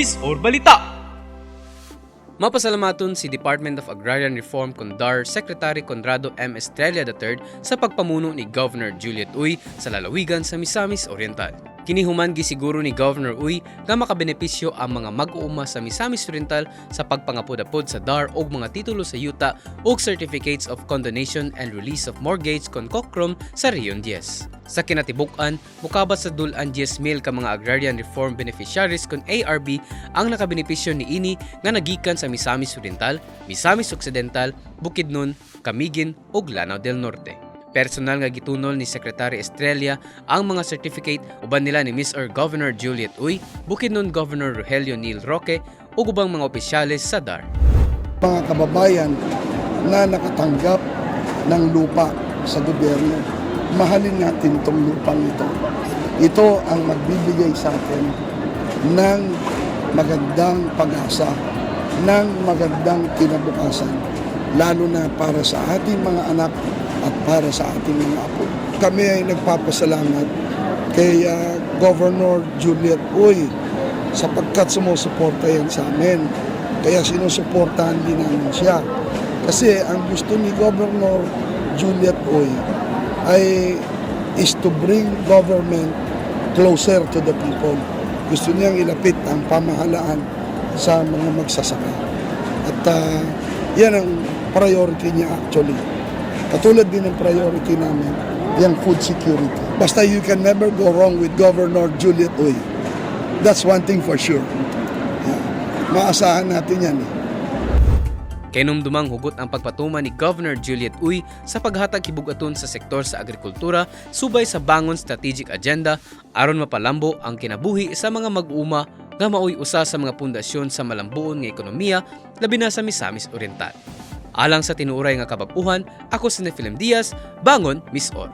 MisOr Balita. Mapasalamaton si Department of Agrarian Reform kon DAR Secretary Conrado M. Estrella III sa pagpamuno ni Governor Juliet Uy sa lalawigan sa Misamis Oriental. Kini human gisiguro ni Governor Uy nga makabenepisyo ang mga mag-uuma sa Misamis Oriental sa pagpangapod-apod sa DAR og mga titulo sa yuta ug Certificates of Condonation and Release of Mortgage kon COCROM sa Region 10. Sa kinatibuk-an, mukabat sa dul-an 10,000 ka mga agrarian reform beneficiaries kon ARB ang nakabenepisyo niini nga nagikan sa Misamis Oriental, Misamis Occidental, Bukidnon, Camiguin ug Lanao del Norte. Personal nga gitunol ni Secretary Estrella ang mga certificate uban nila ni MisOr Governor Juliet Uy, Bukidnon Governor Rogelio Neil Roque ug ubang mga opisyales sa DAR. Mga kababayan na nakatanggap ng lupa sa gobyerno, mahalin natin itong lupang ito. Ito ang magbibigay sa atin ng magandang pag-asa, ng magandang kinabukasan, lalo na para sa ating mga anak at para sa ating mga apo. Kami ay nagpapasalamat kay Governor Juliet Uy sapagkat sumusuporta yan sa amin. Kaya sinusuportahan din namin siya. Kasi ang gusto ni Governor Juliet Uy ay is to bring government closer to the people. Gusto niyang ilapit ang pamahalaan sa mga magsasaka. At yan ang priority niya actually. Katulad din ng priority namin, yung food security. Basta you can never go wrong with Governor Juliet Uy. That's one thing for sure. Yeah. Maasahan natin yan eh. Kahinumdumang hugot ang pagpatuman ni Governor Juliet Uy sa paghatag hibug-aton sa sektor sa agrikultura subay sa Bangon Strategic Agenda aron mapalambo ang kinabuhi sa mga mag-uuma nga maoy usa sa mga pundasyon sa malambuon nga ekonomiya, labi na sa Misamis Oriental. Alang sa tinuoray nga kabag-uhan, ako si Nephilem Diaz, Bangon, MisOr.